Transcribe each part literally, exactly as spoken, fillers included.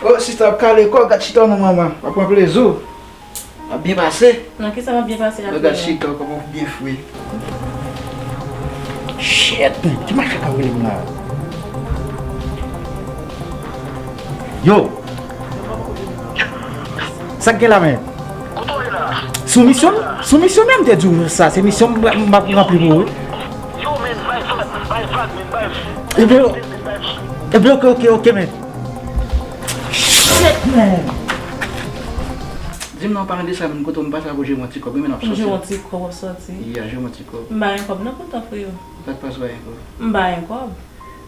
Oh, sista, w ap kale kò w, gad chita w non, manman. W ap pran plezi w. W ap byen pase. Nan kisa m ap byen pase ak ou la? Gad chita w, kòman w byen fre. Shit, ki machann k ap rele m la? Yo! Sa k gen la, men? Sou misyon? Sou misyon, men, m te di w sa. Se misyon m, m ap ranpli pou ou. Yo, men, bay vag, bay vag, men, bay vag. Ebyen, ebyen, oke, oke, oke, men. Shit, man! Di m non, w pa nan de sa, men kote w m pase la pou jwe yon ti kòb, wi, men n ap sòti. Jwe yon ti kòb, w ap sòti? Yeah, jwe yon ti kòb. M ba yon kòb, non, poutan, freo. Sa k pase, w pa yon kòb? M ba yon kòb.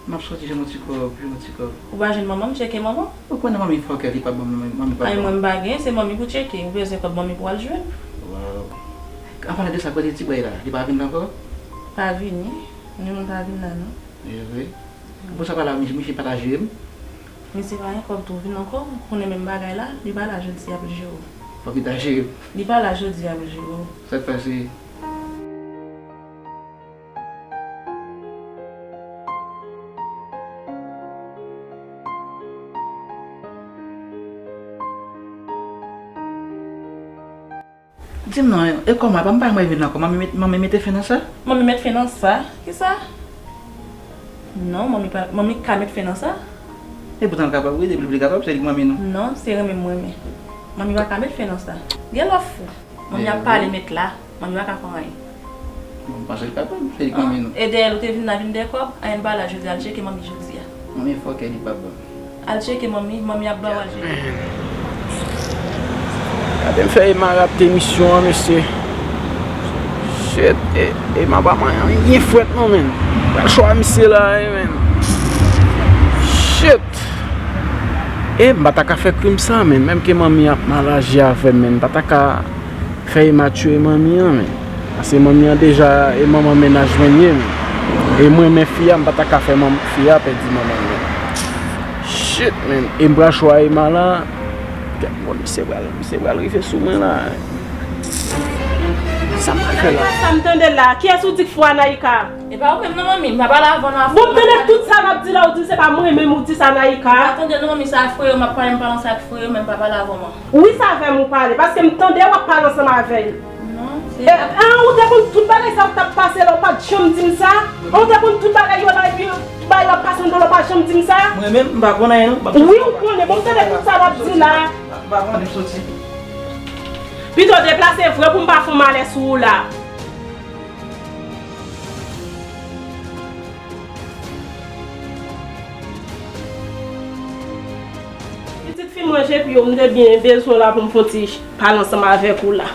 M ap sòti, jwe yon ti kòb, jwe yon ti kòb. Ou pa jwenn manman m, tcheke manman? Ou konnen manmi fòkè, li p ap ban m, manmi p ap ban m. Ay, mwen m pa gen, se manmi pou tcheke. Ou bezwen kòb manmi pou al jwenn. Waw. An palan de sa, kote ti bòy la? Li pa vin la ankò? Pa vini. Ni moun pa vin la, non. E vre? Pou sa pa la, misye, misye pa ta jere m? Misye pa gen kòb tou, vin ankò, ou konnen menm bagay la, li pa la jodi a pou l jere w. Fòk li ta jere m. Li pa la jodi a pou l jere w. Sa k pase? Di m non, e kòman, pa m pa mwen vin ankò, manmi met, manmi mete fen nan sa? Manmi met fen nan sa? Kisa? Non, manmi pa, manmi ka met fen nan sa? E poutan l kapab, wi, depi l vle kapab, se li k manmi nou. Non, se renmen m renmen. Manmi pa ka met fen nan sa. Gen lòt fou. Manmi ap pale met la, manmi pa ka fè anyen. Bon, m panse l kapab, se li k manmi nou. E dèyè l ou te vin la vin dèyè kòb, anyen l pa la jodi a, al tcheke manmi jodi a. Manmi fòkè, li p ap ban m. Al tcheke manmi, manmi ap ba w al jere. Gade m fè Emma rate misyon an, mesye. Shit, e, Emma pa manyen anyen frèt non, men. Pral chwa misye la, wi, men. Shit. E, m pa ta ka fè krim sa, men. Menm ke manmi ap mal aji avè m, men. M pa ta ka fè Emma tiye manmi an, men. Paske manmi an deja, e manman mennaj mwen ye, men. E mwen, men fi a, m pa ta ka fè manm, fi a pèdi manman l, men. Shit, men. E m pral chwa Emma la. Kèt, bon, misye pral, misye pral rive sou mwen la. Sa m pral fè la? Sa m tande la. Kiyès ou di k fou, Anaïka? E pa ou menm non, manmi, m pa pale avè w non. Bon, m tande tout sa l ap di la, ou di se pa mwen menm ou di sa, Naïka. Pa tande non, manmi, sa frè yo, m ap pale, m pale ansanm ak frè yo, men m pa pale avè w non. Wi, sa avè m ou pale, paske m tande w ap pale ansanm avè l. Non, se... E, an, ou te konn tout bagay sa k t ap pase la, ou pa t janm di m sa? An, ou te konn tout bagay yo la, epi bagay yo ap pase anndan la, ou pa t janm di m sa? Mwen menm, m pa konn anyen non. Wi, ou konnen, bon, m tande tout sa l ap di la. M pa konnen soti. Pito deplase vre pou m pa fè malè sou ou la. Pitit fi mwen, Jepyo, m te byen bezwen w la pou m fè yon ti pale ansanm avèk ou la.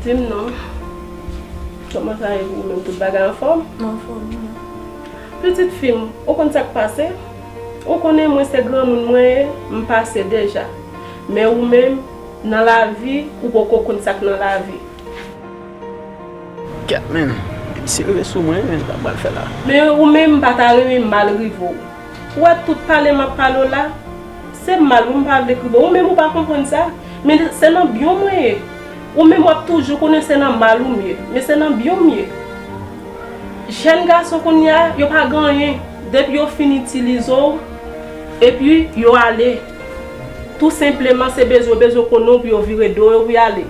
Di m non. Kòman sa ye pou ou menm? Tout bagay anfòm? Anfòm, wi. Pitit fi m, ou konn sa k pase? Ou konnen mwen se granmoun mwen ye, m pase deja. Men ou menm, nan lavi, ou poko konn sa k nan lavi. Kèt, men. Depi se rive sou mwen, men, sa m pral fè la. Men ou menm, m pa ta renmen mal rive w. Ou wè tout pale m ap pale w la, se mal wi m pa vle k rive w. Ou menm ou pa konprann sa, men se nan byen w mwen ye. Ou menm w ap toujou konnen se nan mal ou m ye, men se nan byen w m ye. Jèn gason kounye a, yo pa gen anyen. Depi yo fin itilize w, epi yo ale. Tou senpleman, se bezwen, bezwen konnen w pou yo vire do yo pou y ale.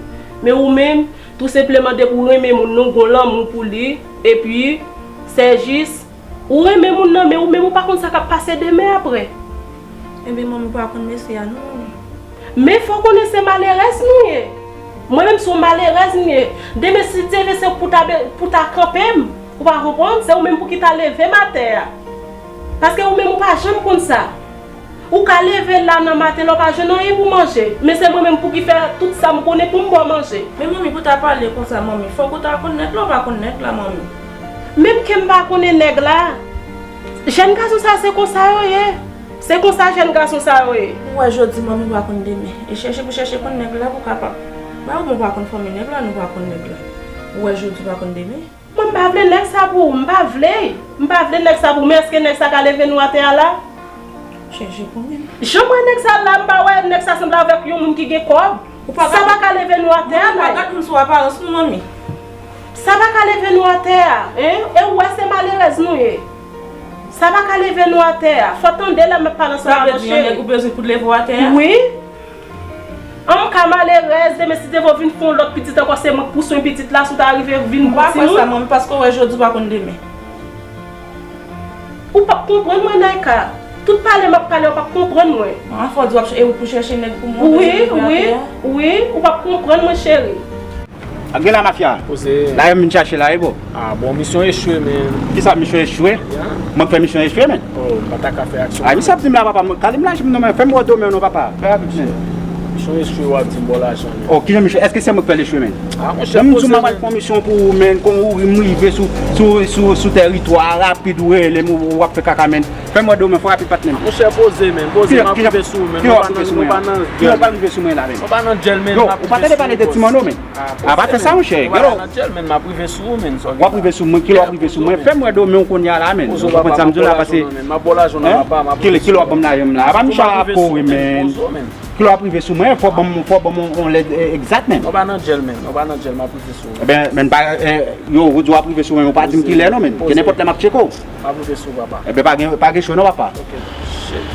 Men ou menm, tou senpleman, depi w renmen moun nan, w gon lanmou pou li, epi se jis Ou renmen moun nan, men ou menm ou pa konn sa k ap pase demen apre. Ebyen, manmi, ou pa konn mesye a non, manmi. Men fò w konnen se malerèz nou ye. Mwen menm se yon malerèz m ye. Demen si Dye vle se pou ta be-, pou ta kanpe m. Ou pa konprann? Se ou menm pou ki ta leve m atè a. Paske ou menm ou pa janm konn sa. Ou ka leve la nan maten la, ou pa jwenn anyen pou manje. Men se mwen menm pou ki fè tout sa m konnen pou m ba w manje. Men manmi, pou ta pale konsa, manmi, fòk ou ta konn nèg la, ou pa konn nèg la, manmi. Menm ke m pa konnen nèg la, jèn gason sa se konsa yo ye. Se konsa jèn gason sa yo ye. Ou wè jodi, manmi, ou pa konn demen. E chèche pou chèche konn nèg la pou kapab. Ba ou, ou pa konn fanmi nèg la, nou pa konn nèg la. Ou wè jodi, ou pa konn demen. Mwen, m pa vle nèg sa pou ou, m pa vle. M pa vle nèg sa pou ou, men èske nèg sa ka leve nou atè a la? Chèche pou mwen. Jan m wè nèg sa la, m pa wè nèg sa sanble avèk yon moun ki gen kòb. Ou pa Sa gad pa ka leve nou atè a, Manmi, ou pa la. Gad moun sou aparans nou, manmi. Sa pa ka leve nou atè a, en? E ou wè se malerèz nou ye. Sa pa ka leve nou atè a. Fò tande lè m ap pale ansanm avè w, cheri. Sa vle di yon nèg ou bezwen pou l leve w atè a? Wi. An m ka malerèz, demen si Dye vle w vin fè yon lòt pitit ankò, se mwen k pou swen pitit la, si w ta rive vin gon timoun. M pa kwè sa, manmi, paske w wè jodi w pa konn demen. Ou p ap konprann mwen, Naïka. Tout pale m ap pale, ou p ap konprann mwen. An, fò w di w ap ch-, e ou pou chèche nèg pou mwen, wi, wi, wi, ou p ap konprann mwen, cheri. A, gen la, mafya. Poze. La, yo vin chache la, e bon. A, bon, misyon echwe, men. Kisa, misyon echwe? Ya. Mwen k fè misyon echwe, men. Oh, m pa ta ka fè aksyon. A, misye ap di m la, papa, mwen, kale m lajan m non, men, fè m wè domen w non, papa. Fè rapid, men. Misyon echwe, w ap di m ba w lajan, men. Oh, kijan misyon? Èske se mwen k fè l echwe, men? A, monchè, poze, men. Lè m di w m ap fè yon misyon pou ou, men, kon ou, m rive sou, sou, sou, sou tèritwa a, rapid, ou rele m, ou, ou ap fè kaka, men. Fè m wè domen, fò rapid, patnè m. Monchè, poze, men. Poze, m ap rive sou ou, men. Nou pa nan, nou pa nan djèl. Kilè w pral rive sou mwen la, men? Nou pa nan djèl, men. Yo, ou pa tande pale de ti manno, men. A, pa fè sa, monchè. Ou pa nan djèl, men, m ap rive sou ou, men. W ap rive sou mwen, kilè w ap rive sou mwen? Fè m wè domen w kounye a la, men. Ou konprann sa m di w la, paske. M ap ba w lajan nan, papa, m ap rive sou ou. Kilè, kilè w ap ban m lajan m la? A pa misye ap kouri, men. Kilè w ap rive sou mwen, fò w ban m, fò w ban m yon, yon lèd, e, egzak, men. Nou pa nan djèl, men. Nou pa nan djèl, m ap rive sou ou. Ebyen, men pa, e, yo, ou di w ap rive sou mwen, ou pa di m kilè non, men. Ke nenpòt lè m ap tcheke w. M ap rive sou ou, papa. Ebyen, pa gen, pa gen cho non, papa. Ok, shit.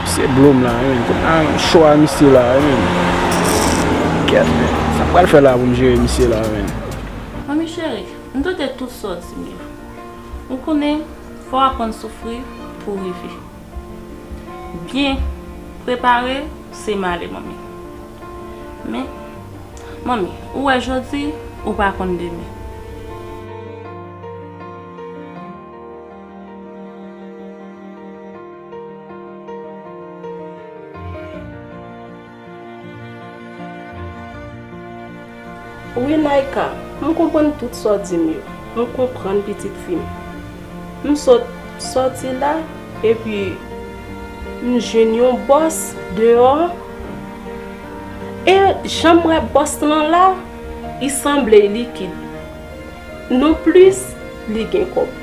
Misye blo m la, men. Kounye a, cho a misye la, men. Kèt, men. Sa m pral fè la pou m jere misye la, men. Manmi cheri, m tande tout sa w di m yo. Ou konnen, fò w aprann soufri pou w rive. Byen prepare, se male, manmi. Men, manmi, ou wè jodi, ou pa konn demen. Wi, Naïka, m konprann tout sa w di m yo. M konprann, pitit fi m. M sot sòti la, epi m jwenn yon bòs deyò. E jan m wè bòs lan la, li sanble likid. Non plis, li gen kòb.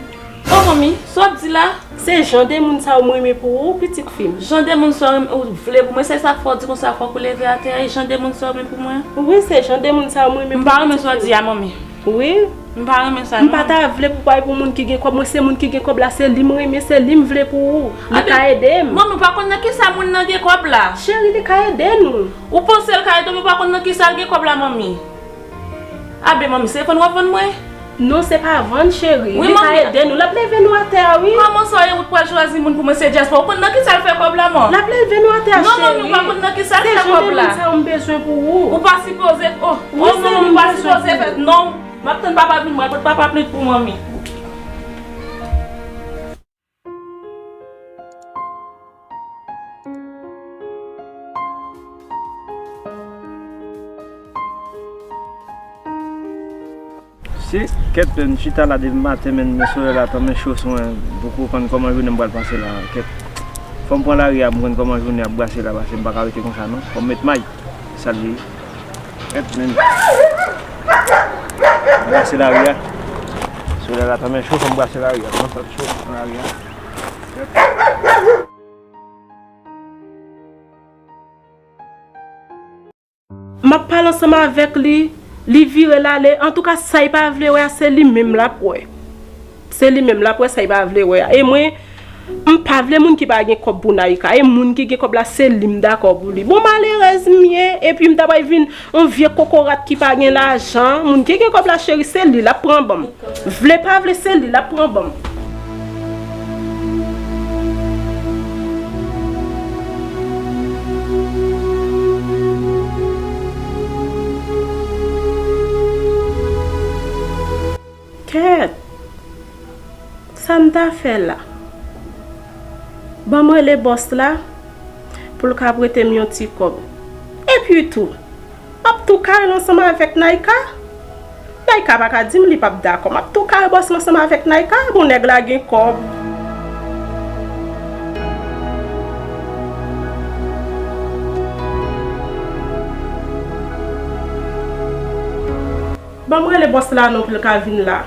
Oh, manmi, sa w ap di la? Se jan de moun sa yo m renmen pou ou, pitit fi m. Jan de moun sa yo ou vle pou mwen, se sa k fè w di konsa, fòk ou leve atè a, e jan de moun sa yo men pou mwen? Wi, se jan de moun sa yo m renmen pou ou, pitit fi m. M pa renmen sa w di a, manmi. Wi. M pa renmen sa, non. M pa ta vle pou w bay pou moun ki gen kòb, mwen se moun ki gen kòb la, se li m renmen, se li m vle pou ou. Li ka ede m. Manmi, ou pa konn nan kisa moun nan gen kòb la? Cheri, li ka ede nou. Ou panse l ka ede w, men ou pa konn nan kisa l gen kòb la, manmi. Abe, manmi, se vann w ap vann mwen? Non, se pa vann, cheri. Li ka ede nou. L ap leve nou atè a, wi. Kòman sa w ye, ou t pral chwazi moun pou mwen, se dyaspora. Ou konn nan kisa l fè kòb la, man? L ap leve nou atè a, cheri. Non, manmi, ou pa konn nan kisa l fè kòb la. Se jan de moun sa yo m bezwen pou ou. Ou pa sipoze, oh, oh, non, manmi, ou pa sipoze fè, non. M ap tann papa vin, mwen pot papa plent pou manmi. Si, kèt, men, m chita la depi maten, men, men solèy la tèlman cho sou mwen, m poko konn kòman jounen m pral pase la, kèt. Fò m pran lari a, m konn kòman jounen ap brase la, paske m pa ka rete konsa, non. Fò m met may. Sa l ye. Kèt, men. Brase lari a. Solèy la tèlman cho, fò m brase lari a. Kòman sa cho nan lari a? M ap pale ansanm avèk li, li vire l ale. Antouka, sa l pa vle wè a, se li menm l ap wè. Se li menm l ap wè sa l pa vle wè a. E mwen, M pa vle moun ki pa gen kòb pou Naïka. E moun ki gen kòb la, se li m dakò pou li. Bon, malerèz m ye, epi m ta pral vin yon vye kokorat ki pa gen lajan. Moun ki gen kòb la, cheri, se li l ap pran ban m. Vle pa vle, se li l ap pran ban m. Kèt! Sa m ta fè la? Ban m rele bòs la pou l ka prete m yon ti kòb. Epi tou, m ap tou kare l ansanm avèk Naïka. Naïka pa ka di m li p ap dakò. M ap tou kare bòs la ansanm avèk Naïka. Bon, nèg la gen kòb. Ban m rele bòs la non pou l ka vin la.